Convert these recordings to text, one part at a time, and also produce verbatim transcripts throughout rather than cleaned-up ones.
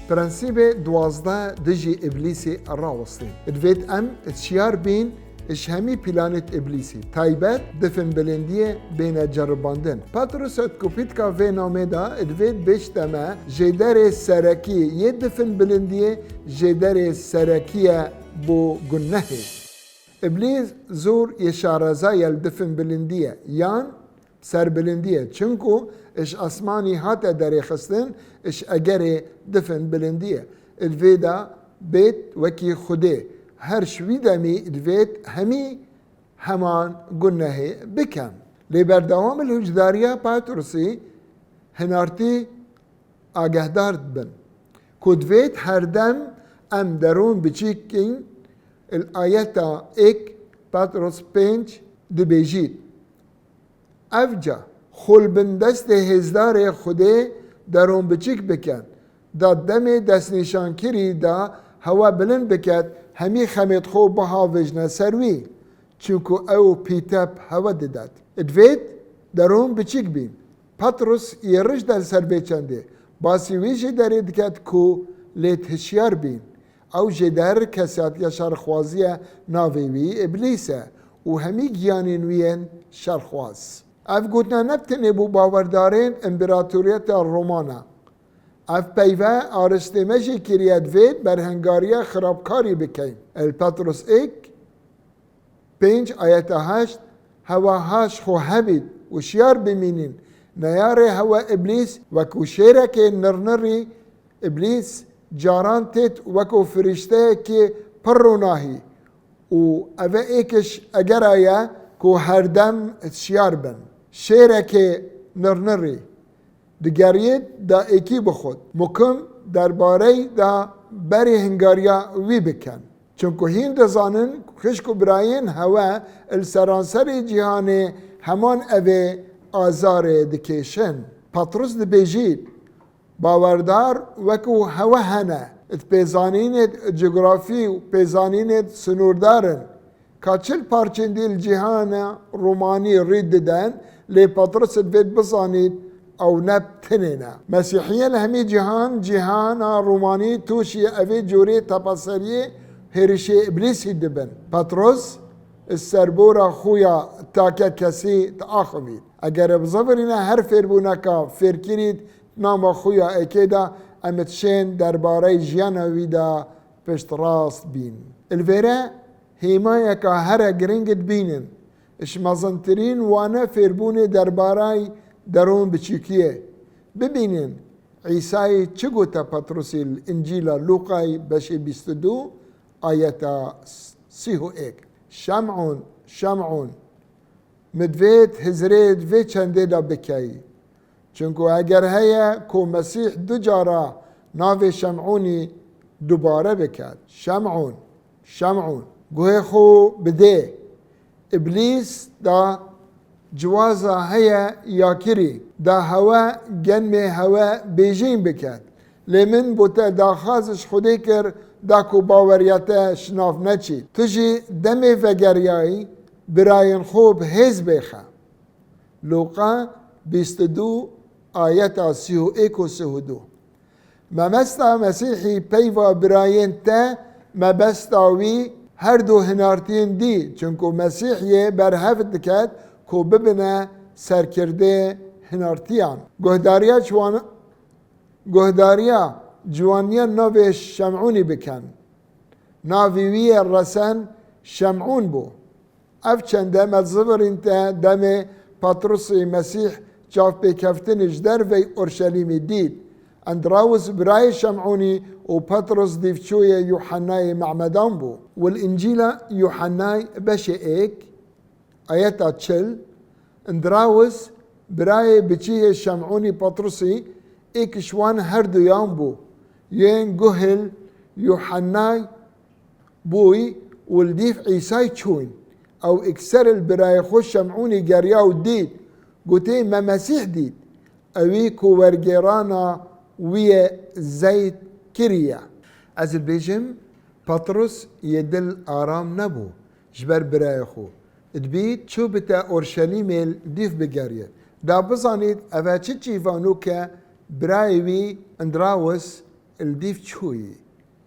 Prensîbê duwazdeh dijî Îblîsî rawestîn. Divêt em hişyar bîn ji hemî planêt Îblîsî, taybet difin bilindiyê bêne ceribandin. Petros di kopîtka vê namê de divêt bêjte me, jêderê serekî yê difin bilindiyê jêderê serekî ye bo gunehê. Îblîs zor yê şareza ye li difin bilindiyê, yan serbilindiyê, çinku ji esmanî hate derêxistin, ji egerê difin bilindiyê. Li vê de bêt wekî Xwedê, her ji wî demî divêt hemî heman gunehê bikin. Lê berdewam li hişdariya Petrosî hinartî agehdar dibin, ku divêt herdem em derûn biçîk in, li ayeta êk Petros pênc dibêjît, Evca, xwe li bin destê hêzdarê Xwedê derûn biçîk bikin, da demê destnîşankirî de hewe bilind biket, hemî xemêt xwe bihavêjne ser wî, çunku ew pîte bi hewe didet. Divêt derûn biçîk bîn. Petros yê rij de li ser vê çendê basî wî jêderê diket ku lêt hişyar bîn. Ew jêder kesatiya şerxwazî ye, navê wî Îblîs e û hemî giyanên wî yên şerxwaz. Ev gotina ne bi tenê bo bawerdarên împeratoriyeta Roman e. Ev peyve aristê me jî kiriye, divêt berhengariya xirabkarî bikeyn. Li Petros êk, pênc ayeta heşt, hewa haş xwe hebît, hişyar bimînin. Neyarê hewe Îblîs wekû şêrekê nirnirî, Îblîs caran têt wekû firîşteyekê pir ronahî û eve êkiş egera ye ku herdem hişyar bin. Şêrekê nirnirî digeriyêt da êkî bi xwe. Mukim derbarey da berê hingariya wî bikin. Çunku hîn dizanin xişk û birayên hewe li seranserê cîhanê heman evê azarê dikêşin. Petrus dibêjît, bawerdar wekû hewe hene, di pêzanînêt cografî û pêzanînêt sinûrdar in. Ka çil parçên dî li cîhana Romanî rî diden, lê Petros divêt bizanît ew ne bi tenê ne. Mesîhiye li hemî cîhan, cîhana Romanî tûşî evê corê tepeseriyê hêrişê Îblîsî dibin. Petros ji serbora xwe ya take kesî diaxivît. Eger bizivirîne her fêrbûneka fêrkirî di nama xwe ya êkê de, em dişên derbarey jiyana wî de piştrast bîn. Li vêre hêmayeka here giring dibînin. Ji mezintirîn wane fêrbûnê derbarey derûn biçûkiyê. Bibînin, Îsayê çi gote Petrosî li Încîla Lûqayê beşê bîst û du ayeta sî û êk. Şem'ûn, Şem'ûn, min divêt hizrê di vê çendê de bikeyî. Çunku eger heye ku Mesîh du cara navê Şem'ûnî dubare biket. Şem'ûn, Şem'ûn, guhê xwe bidê. Îblîs da ciwaza heye yakirî, da hewe genmê hewe bêjîn biket. Lê min bo te daxwaz ji Xwedê kir, da ku baweriya te ji nav neçî. Tu jî demê vegeriyayî, birayên xwe bi hêz bêxe. Lûqa bîst û du ayeta sî û êk û sî û du. Mebesta Mesîhî peyva birayên te, mebesta wî her du hinartiyên dî, çunku Mesîh yê berhev diket ku bibine serkirdê hinartiyan. Guhdariya ciwan-, guhdariya ciwaniya navê Şem'ûnî bikin. Navê wî yê resen Şem'ûn bû. Ev çende me zivirîn te demê Petrusî Mesîh çavpêkeftinê ji dervey Orşelîmê dît. Endrawis birayê Şem'ûnî û Petrus dîvçoyê Yuhennayê Me'medan bû. Û li Încîla Yuhennay beşê êk, ayeta çil, Endrawis birayê biçî yê Şem'ûnî Petrusî êk ji wan her duyan bû. Yên guhil Yuhennay bûy û li dîv Îsay çûyn. Ew ikser li birayê xwe Şem'ûnî geriya û dît, gotê, Me Mesîh dît, ewî ku wergêrana wî ye zeyt kiriye. Ez dibêjim, Petrus yê dil aram nebû ji ber birayê xwe. Dibî çû bite Orşelîmê li dîv bigeriye. Da bizanît eve çi çîvanok e, birayê wî Endrawis Li dîv çûyî.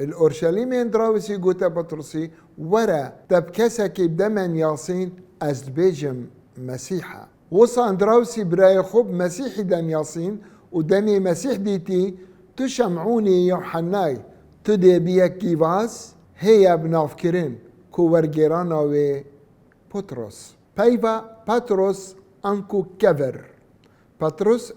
Li Orşelîmê Endrawsî gote Petrusî, Were, te bi kesekî bide me niyasîn, ez dibêjim Mesîh e. Wisa Endrawsî birayê xwe bi Mesîhî de niyasîn û demê Mesîh dîtî, Tu Şemûnî Yûhennayî, tu dê bî yek kîvaz, hêye bi navkirin, ku wergêrana wê Petros. Peyva Petros anku kevir. Petros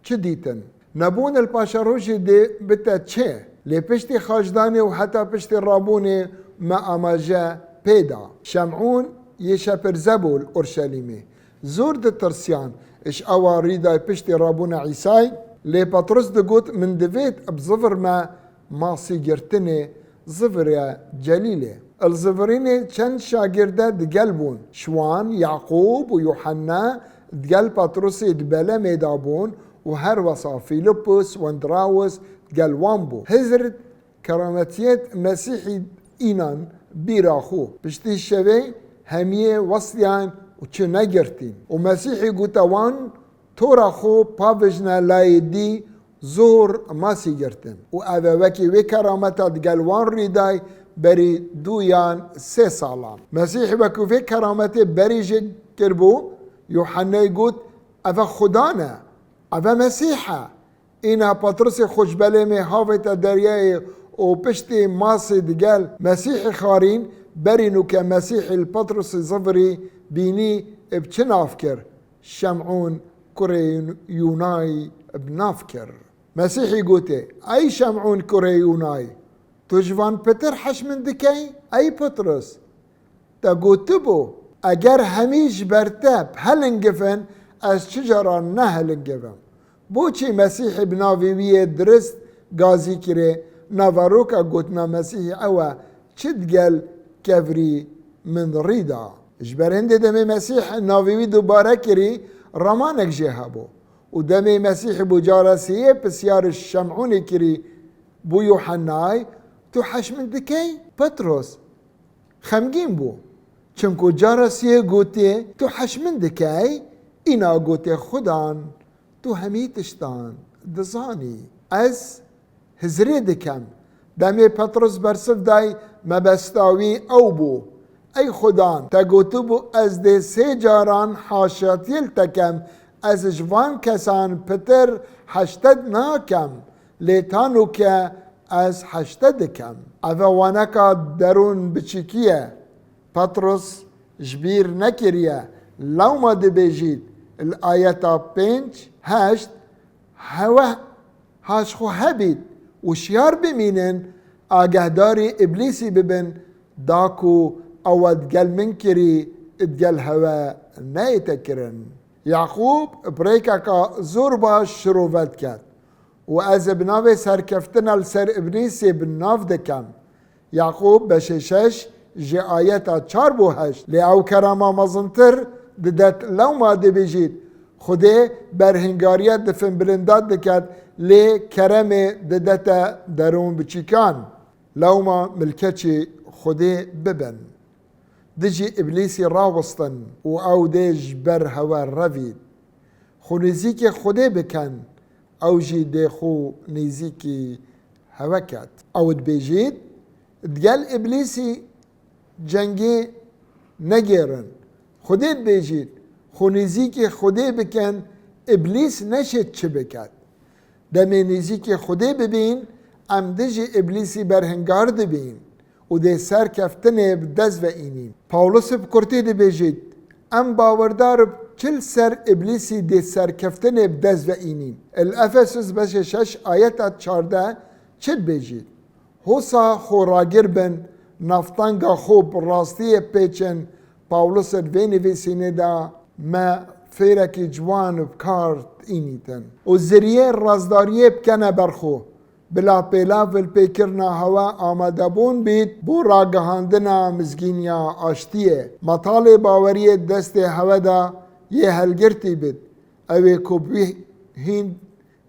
çi dîtin? Nebûn li paşerojê dê bite çi? Lê piştî xaçdanê û heta piştî rabûnê me amaje pê da. Şemûn yê şepirze bû li Orşelîmê. Zor ditirsiyan ji ewa rîday piştî rabûna Îsay, lê Petros digot, Min divêt bi zivir me masî girtinê, zivire Celîlê. Li zivirînê çend şagirde digel bûn. Şiwan, Yaqûb û Yûhenna digel Petrusê di belemê de bûn û her wesa Fîlipus û Endrawis digel wan bû. Hizr kerametiyêt Mesîhî înan bîra xwe. Piştî şevê hemiyê westiyan û çi negirtîn. Û Mesîhî gote wan, Tora xwe pavijne layê dî zor masî girtin. Û ev e wekî wê kerameta digel wan rîday berî du yan sê salan. Mesîhî wekî vê kerametê berî jê kiribû, Yûhennayî got, Ev e Xudan e, ev e Mesîh e. Îna Petrusê xwe ji belemê havête deryayê û piştî masê digel Mesîhî xarîn, berî nûke Mesîhî li Petrusê zivirî bînî ê bi çi nav kir? Şemûn kurê Yûnayî bi nav kir. Mesîhî gotê, Ey Şemûn kurê Yûnayî, tu ji van pitir heş min dikey? Ey Petrus, te gotibû, Eger hemî ji ber te bi helingivin, ez çi caran nehilingivim. Boçî Mesîhî bi navê wî yê dirist gazî kirê? Naveroka gotina Mesîhî ew e, Çi digel kevirî min rî da? Ji ber hindê demê Mesîh navê wî dubare kirî, ramanek jê hebû. Û demê Mesîhî bo cara sêyê pisyar ji Şemûnê kirî, bo Yûhennay, Tu heş min dikey? Petros xemgîn bû. Çimku cara sêyê gotiye, Tu heş min dikey? Îna gotiye, Xudan, tu hemî tiştan dizanî. Ez hizrê dikem. Demê Petrus bersiv day, mebesta wî ew bû. Ey Xudan, te gotibû, Ez dê sê caran haşatiyê li te kem, ez ji van kesan pitir heşte nakem, lê tanoke ez heşte dikem. Ev e waneka derûn biçîkî ye. Petrus ji bîr nekiriye. Lewma dibêjît, li ayeta pênc, heşt, Hewe haş xwe hebît û şiyar bimînin, agehdarî Îblîsî bibin, da ku ewa digel min kirî, digel hewe neyête kirin. Yaqûb bi rêkeka zor baş şirove diket û ez bi navê serkeftina li ser Îblîsê bi nav dikem. Yaqûb beşê şeş ji ayeta çar bo heşt. Lê ew kerema mezintir didet lewma dibêjît, Xwedê berhingariya difin bilindat diket, lê keremê didete derûn biçîkan. Lewma milkeçî Xwedê bibin. Dijî Îblîsî rawestin û ew dê ji ber hewe revît. Xwe nêzîkî Xwedê bikin, ew jî dê xwe nêzîkî hewe ket. Ew dibêjît, Digel Îblîsî cengê negêrin. Xwedê dibêjît, Xwe nêzîkî Xwedê bikin, Îblîs neşêt çi biket. Demê nêzîkî Xwedê bibîn, em dijî Îblîsî berhingar dibîn û dê serkeftinê bi dest ve înîn. Pawlus bi kurtî dibêjît, Em bawerdar bi çi li ser Îblîsî dê serkeftinê bi dest ve înîn? Li Efesus beşê şeş ayeta çardeh çi dibêjît? Hosa xwe ragir bin, navtenga xwe bi rastiyê pêçin, Pawlus di vê nivîsînê de me fêrekî ciwan bi kar tînîtin. Û ziriyê rastdariyê bikene ber xwe. Bila pêlav li pêkirina hewe amadebûn bît bo ragihandina mizgîniya aştiyê. Metalê baweriyê destê hewe de yê helgirtî bit. Ew ê ku bi wî hîn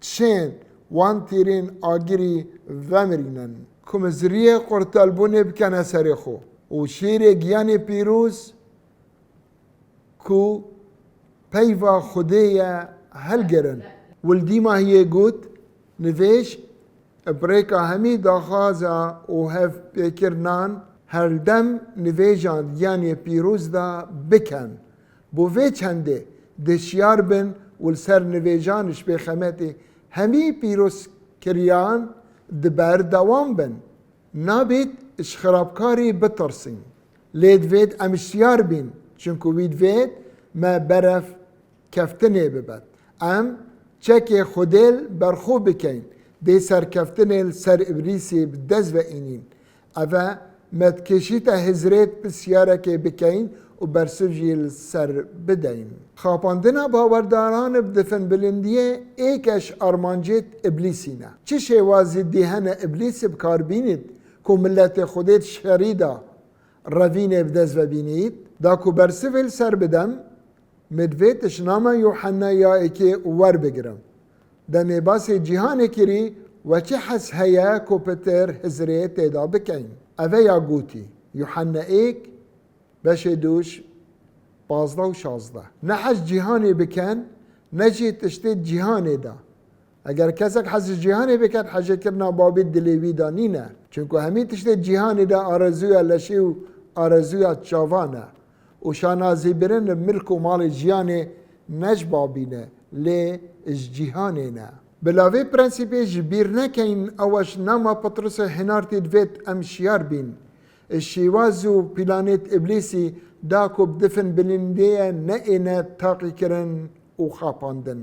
tişên wan tîrên agirî vemirînin. Ku miziriyê qurtelbûnê bikene serê xwe û şêrê giyanê pîroz ku peyva Xwedê ye helgerin. Wildîmahiyê got, nivêj, Bi rêka hemî daxwaza û hevpêkirinan herdem nivêjan di giyanê pîroz de bikin. Bo vê çendê di şiyar bin û li ser nivêjan ji pêxemetê hemî pîrozkiriyan di ber dewam bin. Nabêt ji xirabkarî bitirsin. Lê divêt em şiyar bîn, çunku wî divêt me berev keftinê bibet. Em çekê Xwedê li berxwe bikeyn, dê serkeftinê li ser Îblîsê bi dest ve înîn. Ev e me dikêşîte hizrêt pirsyarekê bikeyn û bersiv jî li ser bideyn. Xapandina bawerdaran bi difin bilindiyê êk e ji armancêt Îblîsî ne. Çi şêwazî dî hene Îblîsî bi kar bînît ku miletê Xwedê di şerî de revînê bi dest ve bînît? Da ku bersivê li ser bidem, min divêt ji nama Yuhanna ya êkê werbigirim. Demê basê cîhanê kirî, we çi hez heye ku pitir hizrê tê de bikeyn? Eve ya gotî, Yuhanna êk, beşê dû ji pazdeh û şazdeh. Ne hez cîhanê biken, ne jî tiştê cîhanê de. Eger kesek hez ji cîhanê biket, hejêkirina babê dilê wî de nîne. Çunku hemî tiştê cîhanê de arezuya leşê û arezuya çavan e. Û şanazîbirin li milk û malê jiyanê ne ji babî ne, lê ji cîhanê ne. Bila vê prensîpê ji bîr nekeyn, ew e ji nama Petrusê Hinartî divêt em şiyar bîn. Şîwaz û planêt Îblîsî da ku bi difin bilindê ye neêne taqîkirin û xapandin.